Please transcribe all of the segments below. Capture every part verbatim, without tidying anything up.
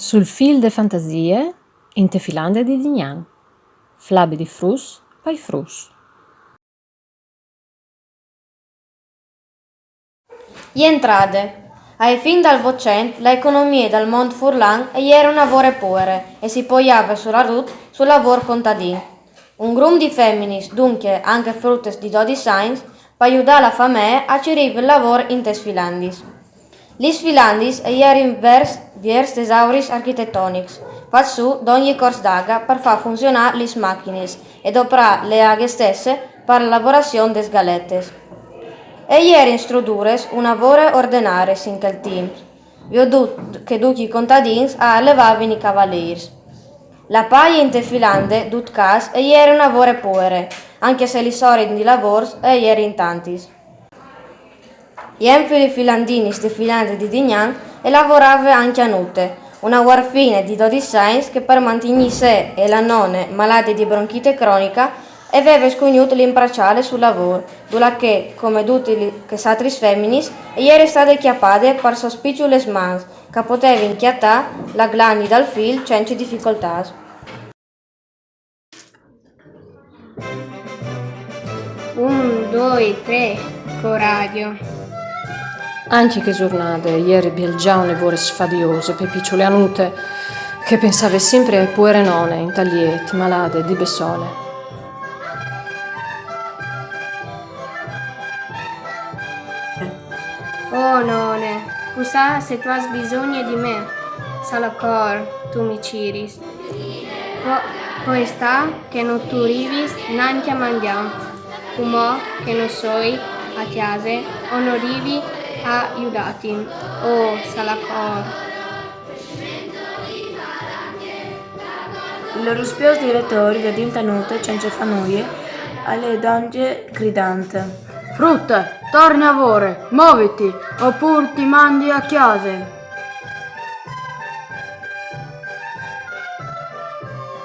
Sul fîl de fantasie, inte filande di Dignan. Flabe di fruts, pai fruts. Jentrade. Ae fin dal Votcent, la economie dal mont furlan e jere une vore puere e si poiave soredut sul lavôr contadin. Un grum di feminis, duncje ancje frutes di dodis agns, par judâ la famee a cirî lavôr intes filandis. Lis filandis e jerin viers, viers tesauris architetonics, fats sù dongje cors d'aghe par fâ funzionâ lis machinis e doprâ la aghe stesse par la lavorazion des galetes. E jerin struduris une vore ordenaris in chel timp, viodût che ducj i contadins a allevavin i cavalîrs. La paie inte filande, dut câs, e jere une vore puere, ancje se lis oris di lavôr e jerin tantis. Jenfri lis filandinis de filande di Dignan e lavorave ancje Anute, une uarfine di dodis agns che par mantignî se e la none malade di bronchite cronica e veve scugnût limpraçâle sul lavôr, dulà che, come dutis lis altris feminis, e jere stade cjapade par sôs piçulis mans, che a podevin cjatâ la glagne dal fîl cence dificoltât. Un, doi, trê, coraggio. Ancje chê zornade e jere biel za une vore sfadiose pe piçule Anute, che e pensave simpri ae puere none intal jet, malade di bessole. Oh none, cussà se tu âs bisugne di me, salacor, tu mi ciris. Po, po sta che no tu rivis nancje a mangjâ, cumò che no soi a cjase o no rivi a judâti, oh salacor. Il ruspiôs diretôr, viodint Anute cence fâ nuie, a le dongje cridant: Frute, torne a vore, moviti, opûr ti mandi a cjase.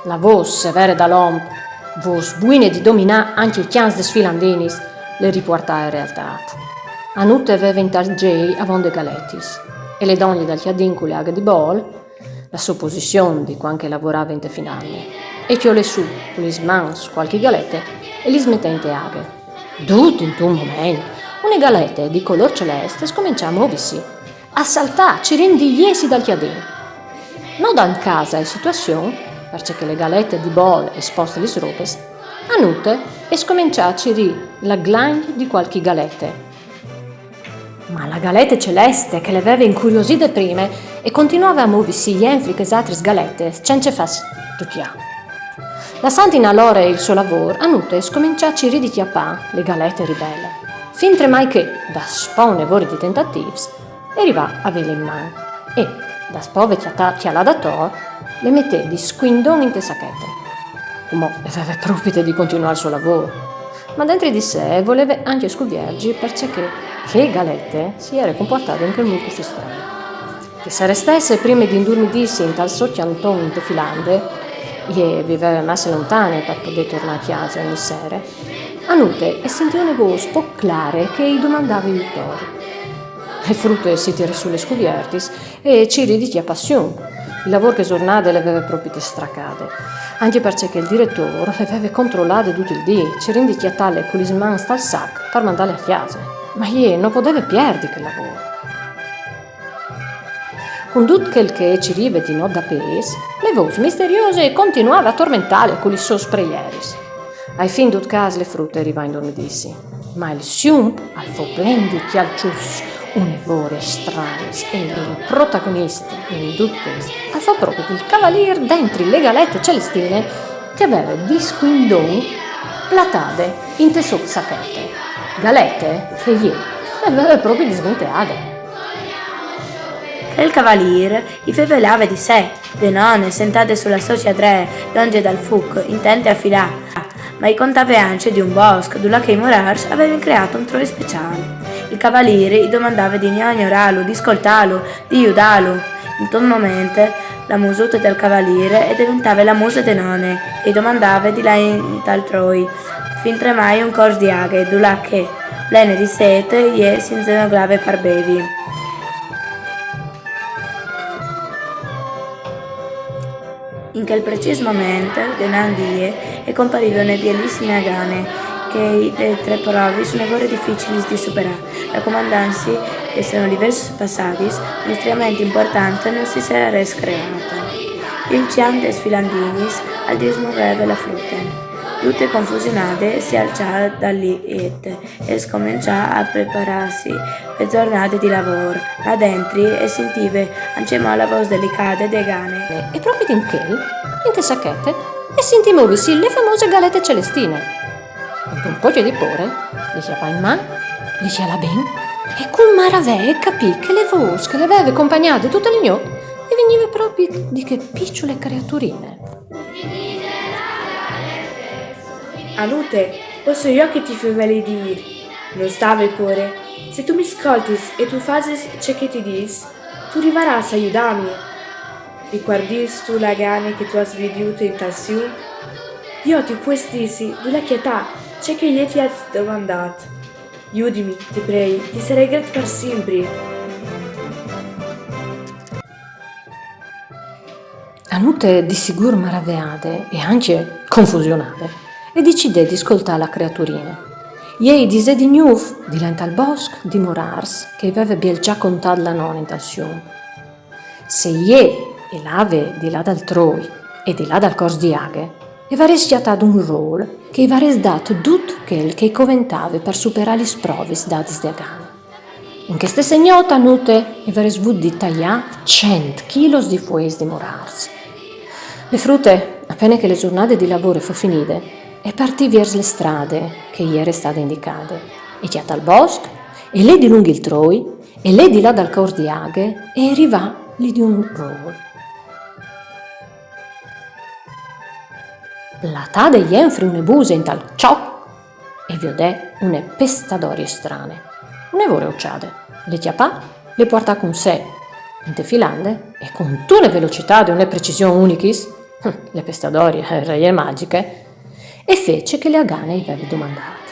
La vôs severe dal om, vôs buine di dominâ ancje i cjants des filandinis, le ripuartae a realtât. Anute e veve intal zei avonde galetis, e le dongje dal cjadin cu la aghe di bol, la sô posizion di cuant che e lavorave inte filande, e cjole sù cu lis mans cualchi galete e lis mete inte aghe. Dut intun moment, une galete di colôr celest e scomença a movisi, a saltâ, cirint di jessi dal cjadin. No dant câs ae situazion, parcè che le galete di bol e sposte lis robis, Anute e scomença a cirî la glagne di cualchi galete. Ma la galete celeste, che le veve incurioside prime, e continuave a movisi jenfri chês altris galetes cence fâs tucjâ. Lassant inalore il so lavôr, Anute e scomença a cirî di cjapâ le galete ribele, fintremai che, daspò une vore di tentatîfs, e rivà a vêle in man e, daspò vê cjatât cjalade ator, le metè di scuindon inte sachete. Cumò e veve propite di continuâ il so lavôr. Ma dentri di se e voleve ancje scuvierzi parcè che chê galete si jere compuartade in chel mût cussì strane. Che se restesse prime di indurmidîsi intal so cjanton inte filande, e e viveve masse lontane par podê tornâ a cjase ogni sere, Anute e sintì une vôs pôc clare che i domandave jut. E frute si tirè sù lis scuviertis e e cirì di cjapâ sium. Il lavôr chê zornade le veve propite stracade, ancje parcè che il diretôr le veve controlade dut il dì, cirint di cjatâle cu lis mans tal sac par mandâle a cjase. Ma jê no podeve pierdi chel lavôr. Cun dut chel che e cirive di not dapês, le vôs misteriose e continuave a tormentâle cu lis sôs preieris. Ae fin dut câs le frute e rivà a indurmidîsi. Ma il sium al fo plen di cjalçuts une vore stranis e il protagonist in dut chest al fo propit il cavalîr dentri le galete celestine che e veve di scuindon platade inte sô sachete. Galete che jê e veve propit dismenteade. Chel cavalîr i fevelave di se, de none, sentade su la sô cjadree, dongje dal fûc, intente a filâ. Ma i contave ancje di un bosc, dulà che i murârs a vevin creât un troi speciâl. Il cavalîr i domandave di no ignorâlu, di scoltâlu, di judâlu. Intun moment, la musute dal cavalîr e deventave la muse de none, e i domandave di lâ intal troi, fintremai un cors di aghe, dulà che, plene di sete, jê si inzenogave par bevi. In chel precîs moment, denant di jê, e comparive une bielissime agane, che e je de trê provis une vore dificilis di superâ, racomandantsi che se no li ves passadis, une striamente impuartante no si sarès creade. Il cjant des filandinis al dismoveve la frute. Dute confusionade si alçà dal liet e scomençà a preparâsi pe zornade di lavôr, ma dentri e sintive ancjemò la vôs delicade de agane. E propit in chel, inte sachete, e sintì movisi le famose galete Celestine. Cun un pôc di pôre, le cjapà in man, le cjalà ben, e cun maravee e capì che le vôs che le veve compagnade dute la gnot e vignive propit di chê piçule creaturine. Anute, o soi jo che ti feveli dî. No stâ vê pôre. Se tu mi scoltis e tu fasis ce che ti dîs, tu rivarâs a judâmi. Ricuardistu la agane che tu âs viodût intal sium? Jo ti pues dîsi dulà cjatâ ce che jê ti à domandât. Judimi, ti prei, ti sarei gret par simpri. Anute, di sigûr maraveade e ancje confusionade, e decidè di scoltâ la creaturine. Jê i disè di gnûf di lâ intal bosc di Morârs, che i veve biel za contât la none intal sium. Se jê e lave di là dal Troi e di là dal Cors di Aghe, e varès cjatât un rôl che i varès dât dut chel che i coventave par superâ lis provis dadis de agane. In chê stesse gnot Anute e varès vût di taiâ cent chilos di fueis di Morârs. Le frute, a pene che le zornade di lavôr e fo finide, e partì viers le strade che i jere stade indicade, e cjatà il bosc, e lè dilunc il Troi, e lè di là dal Cors di Aghe, e rivà li di un rôl. Platade jenfri une buse intal cjoc, e viodè une pestadorie strane, une vore uçade. Le cjapà, le puartà cun se inte filande e cuntune velocitât e une precision unichis, le pestadorie e jere magjiche, e fece ce che le agane i veve domandât.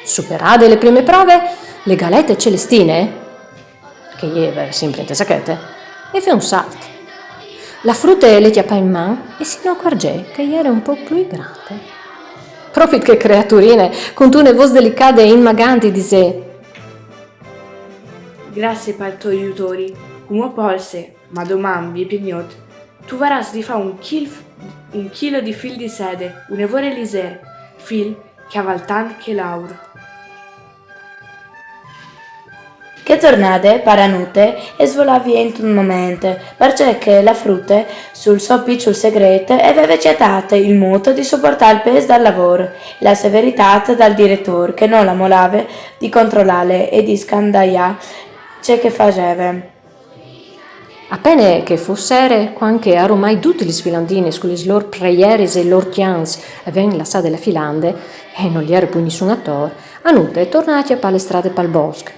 Superade le prime prove, le galete Celestine, che e jere simpri inte sachete, e fè un salt. La frute le cjapà in man e si inacuarzè che e jere un pôc plui grande. Propit chê creaturine, cuntune vôs delicade e inmagante, i disè: Graciis pal to judori, cumò polse, ma doman, vie pe gnot, tu varâs di fâ un chil, un chilo di fîl di sede, une vore lizêr, fîl che al vâl tant che l'aur. Chê zornade, par Anute, e svolà vie intun moment, parcè che la frute, sul so piçul segret, e veve cjatât il mût di sopuartâ il pês dal lavôr, la severitât dal diretôr che no la molave di controlâle e di scandaiâ ce che e faseve. A pene che e fo sere, cuant che aromai dutis lis filandinis cu lis lôr preieris e i lôr cjants e vevin lassade la filande, e no i jere plui nissun ator, Anute e tornà a cjapâ le strade pal bosc,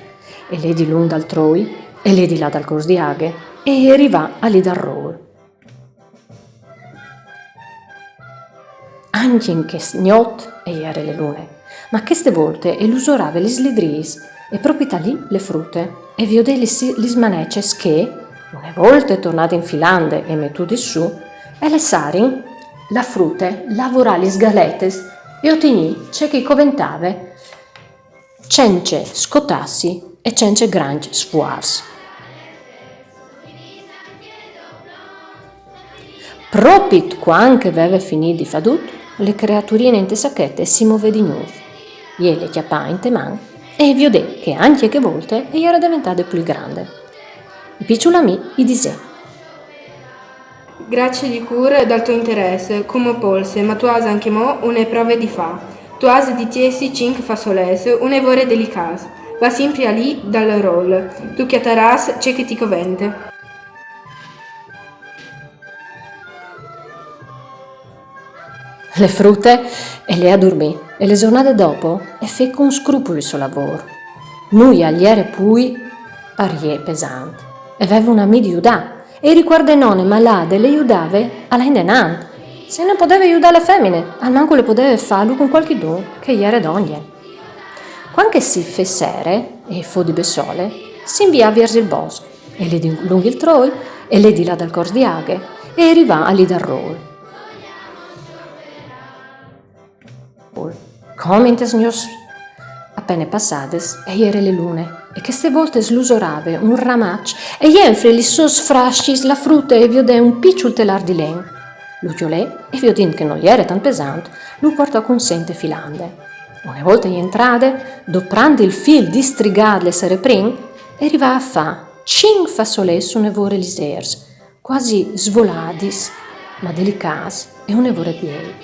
e lè dilunc dal Troi, e lè di là dal Cors di Aghe, e e rivà a li dal rôl. Ancje in chê gnot e jere le lune, ma cheste volte e lusorave lis lidriis, e propit alì le frute e viodè lis, lis manecis che, une volte tornade in filande e metudis sù, e lassarin la frute lavorâ lis galetis e otignî ce che i coventave cence scotâsi e cence grancj sfuars. Propit cuant che e veve finît di fâ dut, le creaturine inte sachete si movè di gnûf. Jê le cjapà inte man e e viodè che ancje chê volte e jere deventade plui grande. Il piçul amì i disè: Graciis di cûr dal to interès, cumò polse, ma tu âs ancjemò une prove di fâ. Tu âs di tiessi cinc fassolets, une vore delicâts. Va simpri alì dal rôl. Tu cjatarâs ce che ti covente. Le frute e lè a durmî, e le zornade dopo e fè cun scrupul il so lavôr. Nuie al jere plui par jê pesant. E veve un amì di judâ, e i ricuarde none malade le judave a lâ indenant. Se no podeve judâ la femine, almancul le podeve fâlu cun cualchidun che e jere dongje. Cuant che si fè sere e e fo di bessole, si invià viers il bosc. E lì di lungh il Troi, e lì di là dal cors di aghe, e rivà a lì dal Rôl. Come intes gnots apene passades, e jere le lune, e cheste volte slusorave un ramaç, e jenfri lis sôs frascjis la frute e viodè un piçul telâr di len. Lu cjolè, e viodint che nol jere tant pesant, lu puartò cun se inte filande. Une volte jentrade, doprant il fîl distrigât le sere prin, e rivà a fâ cinc fassolets une vore lizêrs, cuasi svoladis, ma delicâts e une vore biei.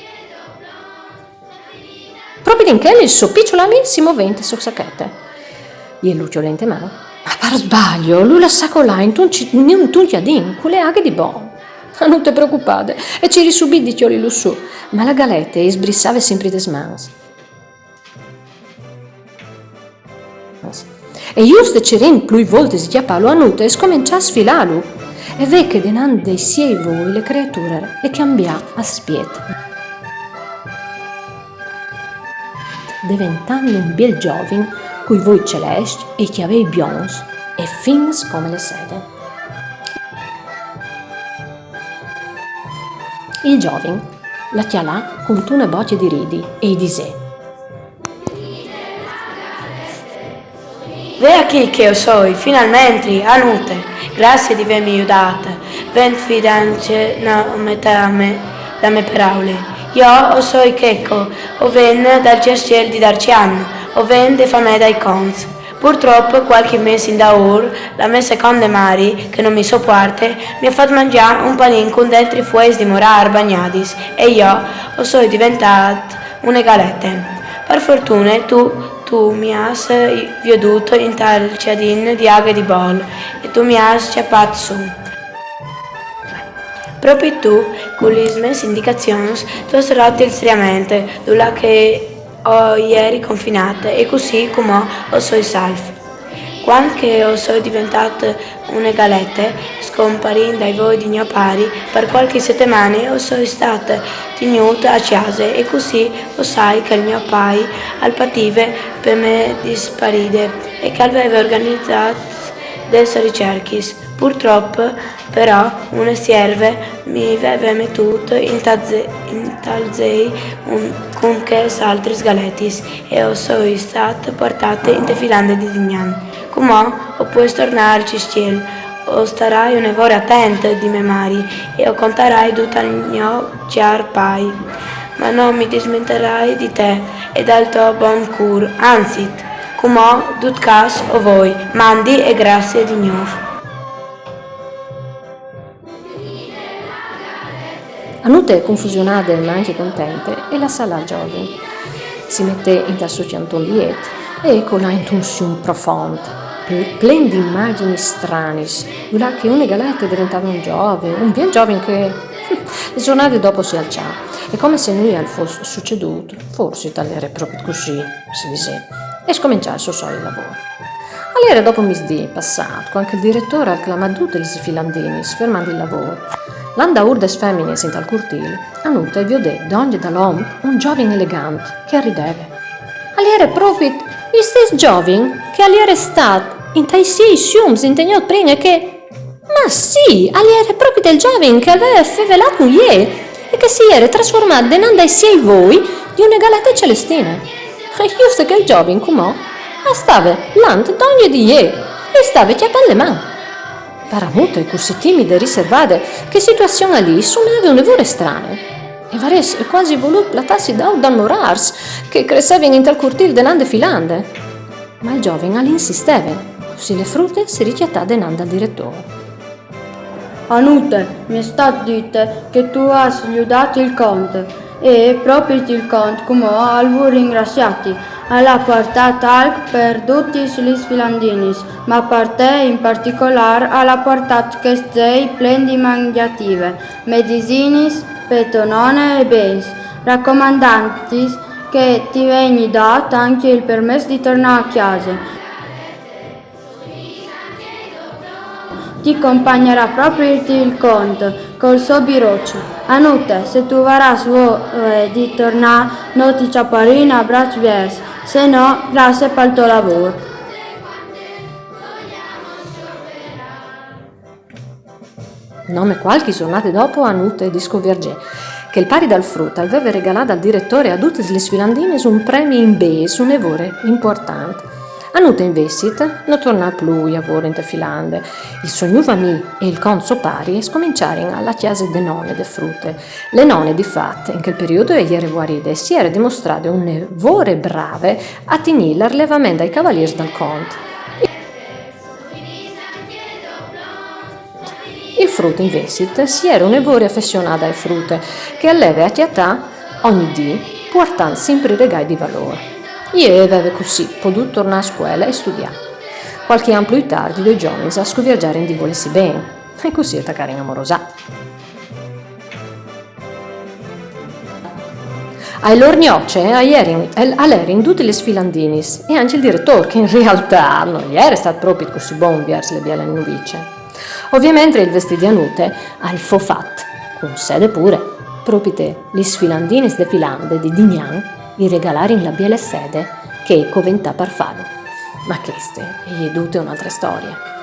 Propit in chel il so piçul amì si movè inte sô sachete. Jê lu cjolè inte man, ma par sbaglio lu lassà colâ intun ci-, intun cjadin cu le aghe di bol. Anute e preocupade, e cirì subit di cjolilu sù, ma la galete i sbrissave simpri des mans. E juste cirint plui voltis di cjapâlu, Anute e scomençà a sfilâlu, e ve che denant dai siei voi le creature e cjambià aspiet, deventant un biel zovin cui voi celescj e i cjavei bionts e fins come le sede. Il zovin la cjalà cuntune bocje di ridi e i disè: Ve achì che o soi, finalmentri, Anute, graciis di vêmi judât, ven fidance da me, da me peraule. Jo o soi Checo, o ven dal cjastiel di Darcian, o ven de famee dai conts. Purtrop, cualchi mês indaûr, la me seconde mari, che no mi sopuarte, mi à fat mangjâ un panin cun dentri fueis di morâr bagnadis, e jo o soi deventât une galete. Par fortune tu, tu mi âs viodût intal cjadin di aghe di bol, e tu mi âs cjapât sù. Propit tu, cu lis mês indicazions, tu âs rot il striament, dulà che o jeri confinât, e cussì cumò o soi salf. Cuant che o soi deventât une galete, scomparint dai voi di gno pari, par cualchi setemane o soi stât tignût a cjase, e cussì o sai che gno pai al pative pe mê disparide e che al veve organizât des ricerchis. Purtrop, però, une sierve mi veve metût intal ze-, intal zei cun chês altris galetis, e o soi stât puartât inte filande di dinant. Cumò o pues tornâ al cjastiel. O starai une vore atent di mê mari e o contarai dut al gno cjar pai. Ma no mi dismenterai di te e dal to bon cûr, anzit, cumò dut câs o voi, mandi e graciis di gnûf. Anute, confusionade ma ancje contente, e lassà lâ il zovin. Si metè intal so cjanton di jet e e colà intun sium profont, ple-, plen di imagjinis stranis, dulà che une galete e deventave un zovin, un biel zovin che le zornade dopo si alçà, e come se nuie al fos sucedût, forsit al jere propit cussì, si disè, e scomençà il so solit lavôr. Al jere dopo misdì passât, cuant che il diretôr al clamà dutis lis filandinis, fermant il lavôr. Lant daûr des feminis intal curtîl, Anute e viodè dongje dal om un zovin elegant che al rideve. Al jere propit il stes zovin che al jere stât intai siei siums inte gnot prin e che Ma sì, al jere propit il zovin che al veve fevelât cun jê e che si jere trasformât denant dai siei voi di une galete celestine. E juste chel zovin cumò al stave lant dongje di jê e i stave cjapant le man. Par Anute, cussì timide e riservade, chê situazion li i sunave une vore strane. E varès cuasi volût platâsi daûr dal morârs che e cressevin intal curtîl denant de filande. Ma il zovin al insisteve, cussì le frute si ricjatà denant dal diretôr. Anute, mi è stât dit che tu âs judât il cont, e propit il cont cumò al vûl ringraciâti, al à puartât alc par dutis lis filandinis, ma par te in particolâr al à puartât chest zei plen di mangjative, medisinis, pe tô none e bêçs, racomandanttis che ti vegni dât ancje il permès di tornâ a cjase. Ti compagnarà propit il cont cul so biroç. Anute, se tu varâs voie di tornâ, no ti cjaparìn a braçs vierts, se no, graciis pal to lavôr. Nome cualchi zornade dopo Anute discuvierzè che il pari dal frut al veve regalà al diretore a dutis lis filandinis un premi in bêçs une vore impuartant. Anute invezit no tornà plui a vore inte filande. Il so gnûf amì e il cont so pari a scominciarin a lâ a cjase de none de frute. Le none, di fat, in chel periodi e jere vuaride e si jere dimostrade une vore brave a tignî l'arlevament dai cavalîrs dal cont. Il frut invezit si jere une vore afessionât ae frute, che al leve a cjatâ ogni dì, puartant simpri regâi di valôr. E e veve cussì podût tornâ a scuele e studiâ. Cualchi an plui tardi i doi zovins a scuvierzarin di volêsi ben, e cussì a tacarin a morosâ. Ae lôr gnoce a jerin, al jerin dutis lis filandinis e ancje il diretôr, che in realtât no jere stât propit cussì bon viers la biele nuvice. Oviementri il vestît di Anute al fo fat, cun sede pure. Propit lis filandinis de filande di Dignan i regalarin la biele sede che e coventà par fâlu. Ma cheste e je dute une altre storie.